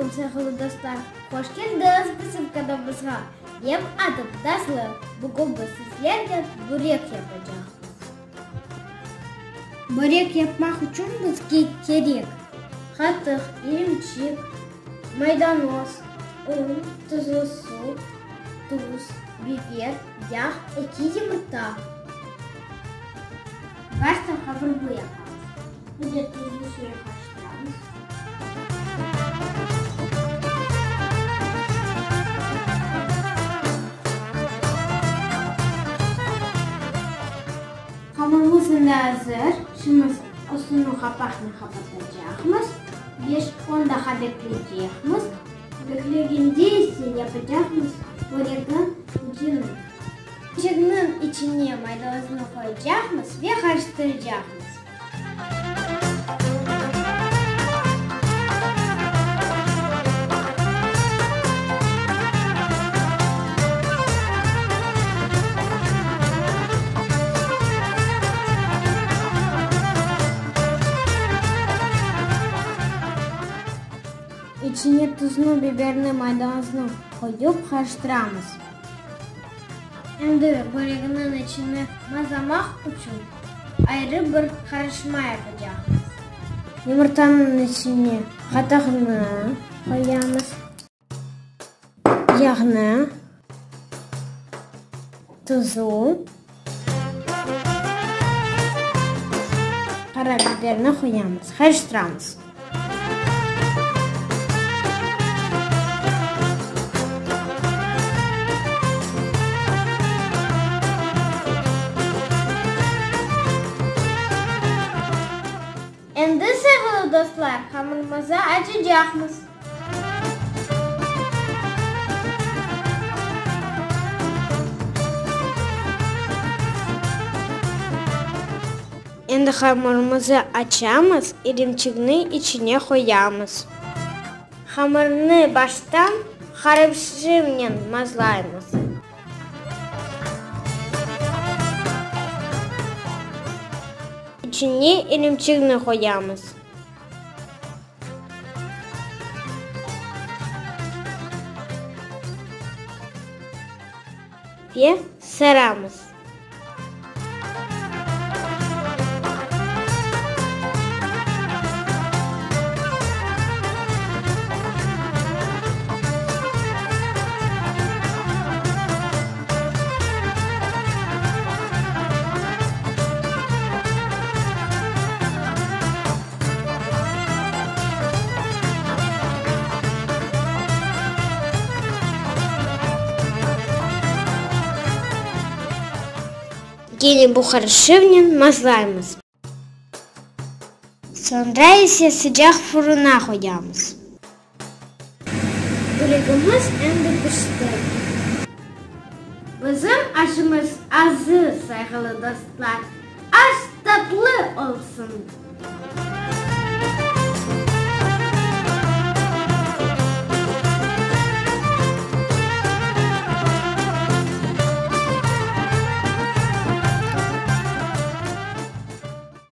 aleyküm, sayğılı dostlar! Hoş keldiñiz bizim kanalımızğa! Menim adım Nazlı, bugün biz sizlernen börek yapacaqmız. Börek yapmaq içün bizge kerek, qatıq, irimçik, maydanoz, un, tuzlu suv, tuz, biber, yağ, eki yımırta. Başta hamırnı yapamız. Bir de tuzlu suynen qarıştıramız. Hamırımız endi azır. Şimdi üstüni qapaqnen qapatacaqmız. Beş-on daqqa bekleycekmiz. Beklegende ise yapacaqmız börekniñ içini. İçigniñ içine maydanoznı qoyacaqmız ve qarıştıracaqmız. İçine tuznı, biberni, maydanoznı qoyup qarıştıramız. Endi böreginiñ içini mazamaq içün ayrı bir qarışma yapacaqmız. Yımırtanıñ içine qatıqnı qoyamız, yağnı, tuzu, qara biberni qoyamız, qarıştıramız. Endi, sevgili dostlar, hamırımızı açacaqmız. Endi hamırımızı açamız, irimçikni içine qoyamız. Hamırnı baştan qarışımnen mazlaymız. İçine irimçikni qoyamız. Ve saramız. Kene bu qarışıvnen mazlaymız. Soñra ise sıcaq furuna qoyamız. Böregimiz endi pişti. Bizim aşımız azır, sayğılı dostlar! Aş tatlı olsun!